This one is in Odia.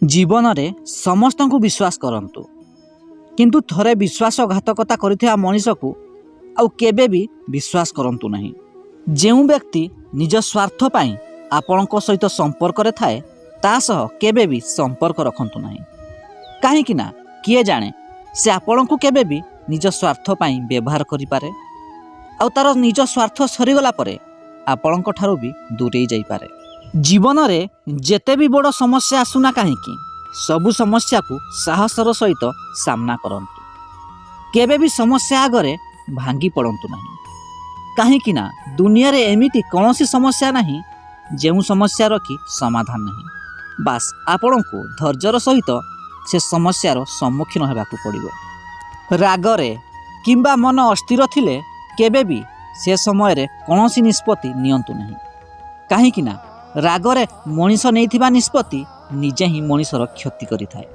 ଜୀବନରେ ସମସ୍ତଙ୍କୁ ବିଶ୍ୱାସ କରନ୍ତୁ, କିନ୍ତୁ ଥରେ ବିଶ୍ୱାସଘାତକତା କରିଥିବା ମଣିଷକୁ ଆଉ କେବେ ବି ବିଶ୍ୱାସ କରନ୍ତୁ ନାହିଁ। ଯେଉଁ ବ୍ୟକ୍ତି ନିଜ ସ୍ୱାର୍ଥ ପାଇଁ ଆପଣଙ୍କ ସହିତ ସମ୍ପର୍କରେ ଥାଏ, ତା ସହ କେବେ ବି ସମ୍ପର୍କ ରଖନ୍ତୁ ନାହିଁ। କାହିଁକି ନା କିଏ ଜାଣେ, ସେ ଆପଣଙ୍କୁ କେବେ ବି ନିଜ ସ୍ୱାର୍ଥ ପାଇଁ ବ୍ୟବହାର କରିପାରେ ଆଉ ତା'ର ନିଜ ସ୍ୱାର୍ଥ ସରିଗଲା ପରେ ଆପଣଙ୍କ ଠାରୁ ବି ଦୂରେଇ ଯାଇପାରେ। ଜୀବନରେ ଯେତେ ବି ବଡ଼ ସମସ୍ୟା ଆସୁନା କାହିଁକି, ସବୁ ସମସ୍ୟାକୁ ସାହସର ସହିତ ସାମ୍ନା କରନ୍ତୁ। କେବେ ବି ସମସ୍ୟା ଆଗରେ ଭାଙ୍ଗି ପଡ଼ନ୍ତୁ ନାହିଁ। କାହିଁକି ନା ଦୁନିଆରେ ଏମିତି କୌଣସି ସମସ୍ୟା ନାହିଁ, ଯେଉଁ ସମସ୍ୟାର କି ସମାଧାନ ନାହିଁ। ବାସ୍, ଆପଣଙ୍କୁ ଧୈର୍ଯ୍ୟର ସହିତ ସେ ସମସ୍ୟାର ସମ୍ମୁଖୀନ ହେବାକୁ ପଡ଼ିବ। ରାଗରେ କିମ୍ବା ମନ ଅସ୍ଥିର ଥିଲେ କେବେ ବି ସେ ସମୟରେ କୌଣସି ନିଷ୍ପତ୍ତି ନିଅନ୍ତୁ ନାହିଁ। କାହିଁକି ନା ରାଗରେ ମଣିଷ ନେଇଥିବା ନିଷ୍ପତ୍ତି ନିଜେ ହିଁ ମଣିଷର କ୍ଷତି କରିଥାଏ।